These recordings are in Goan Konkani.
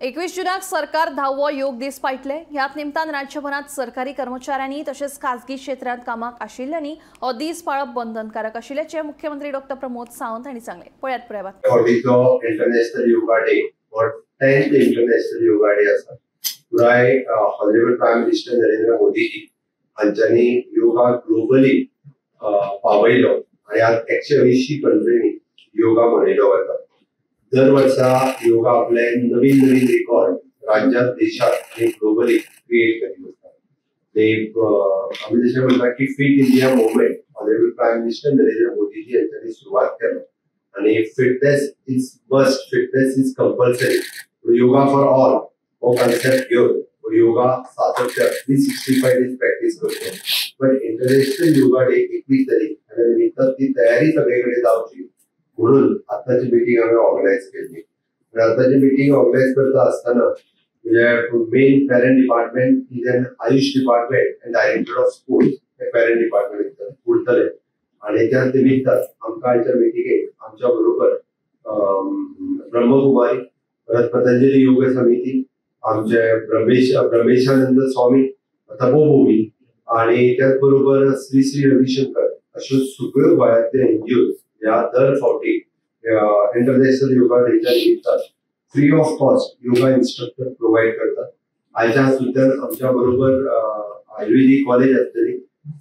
21 जुनाक सरकार 10वो योग दीस पाळटले. ह्याच निमतान राज्यभरात सरकारी कर्मचाऱ्यांनी तशेंच खाजगी क्षेत्रांत कामाक आशिल्ल्यांनी हो दीस पाळप बंधनकारक आशिल्ल्याचें मुख्यमंत्री डॉक्टर प्रमोद सावंत हांणी सांगलें. पळयात पुराय बातमी. इंटरनॅशनल योगा डे हो 10th international yoga day आसा. पुराय ऑनरेबल प्रायम मिनिस्टर नरेंद्र मोदीजी हांच्यांनी योगा ग्लोबली पावयलो आनी आज 180 कंट्रींनी योगा मनयलो वता. दर वर्सा योगा आपले नवीन नवीन रिकॉर्ड राज्यात, देशात आणि ग्लोबली क्रिएट करीत असतात. ते आम्ही जशें म्हणटा की fit India movement honourable prime minister Narendra Modiji यांच्यानी सुरवात केलो आणि fitness is must, fitness is compulsory, yoga for all हो कॉन्सेप्ट घेऊन योगा सातत्य 365 डेज प्रॅक्टिस करतो. पण इंटरनॅशनल योगा डे 21 तारीख आणि निमित्तात ती तयारी सगळीकडे जावची म्हणून आताची मीटिंग आम्ही ऑर्गनायज केली. आणि आताची मीटिंग ऑर्गनायज करता असताना म्हणजे main parent department is an AYUSH department and director of school hey parent department उरतले. आणि त्या निमित्तान आमकां आयच्या मिटिंगेक आमच्या बरोबर ब्रह्मकुमारी, परत पतंजली योग समिती, आमचे ब्रह्मेशानंद स्वामी तपोभूमी आणि त्याच बरोबर श्री श्री रविशंकर अश्यो सगळ्यो गोंयांतले एनजीओ ह्या दर फावटी इंटरनॅशनल योगा डेच्या निमित्तान free of cost yoga instructor provide करतात. आयच्या सुद्दां आमच्या बरोबर आयुर्वेदिक कॉलेज आसतली,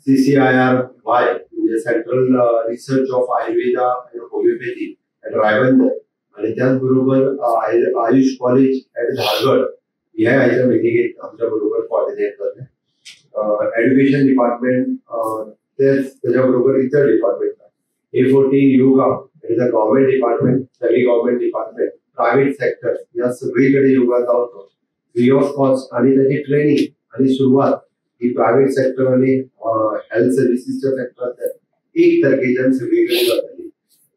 CCIRY म्हणजे central research of Ayurveda and homeopathy at Ribandar आणि त्याच बरोबर आयुष कॉलेज ॲट धारगड ह्या आयच्या मिटिंगेत आमच्या बरोबर कॉर्डिनेट जातले. एड्युकेशन डिपार्टमेंट तेच त्याच्या बरोबर इतर department A40 yoga it is a government department, semi government department, private sector या सगळीकडे योगा जावचो फ्री ऑफ कॉस्ट आणि त्याची ट्रेनिंग आणि सुरवात ही प्रायव्हेट सेक्टर आणि हेल्थ सर्विसीसच्या सेक्टरांतल्यान 1 तारखेच्यान सगळीकडे जातली.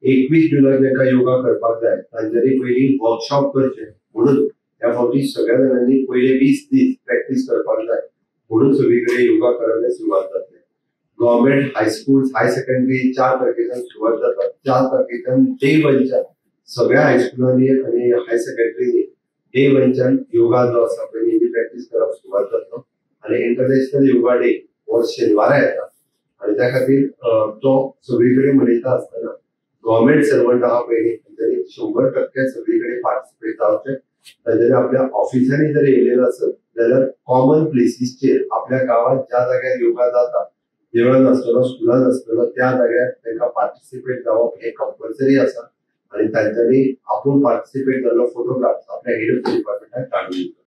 21 जुलय जांकां योगा करपाक जाय तांच्यांनी पयलीं वर्कशॉप करचे म्हणून ह्या फावटी सगळ्या जाणांनी पयले 20 दीस प्रॅक्टीस करपाक जाय म्हणून सगळीकडे योगा करायला सुरवात जातली. गव्हर्नमेंट हायस्कूल हाय सेकंडरी 4 तारखेच्यान सुरवात जातात. 4 तारखेच्यान डे 1च्यान सगळ्या हायस्कुलांनी आणि हाय सेकंडरीनी डे 1च्यान योगा जो आसा पळय तेजी प्रॅक्टीस करप सुरवात जातलो. आणि इंटरनॅशनल योगा डे हो शेनवारा येता आणि त्या खातीर तो सगळीकडे मनयता आसतना गव्हर्नमेंट सर्वंट आहा पळय तांच्यांनी 100% सगळीकडे पार्टिसिपेट जावचें. तांच्यांनी आपल्या ऑफिसांनी जर येयलेलो आसत जाल्यार कॉमन प्लेसीसचेर आपल्या गांवांत ज्या जाग्यार योगा जाता, देवळान आसतलो, स्कुलान आसतलो, त्या जाग्यार तांकां पार्टिसिपेट जावप हे कंपल्सरी आसा आणि तांच्यांनी आपूण पार्टिसिपेट जाल्लो फोटोग्राफ आपल्या हेड ऑफ डिपार्टमेंटाक काडून दिवचो.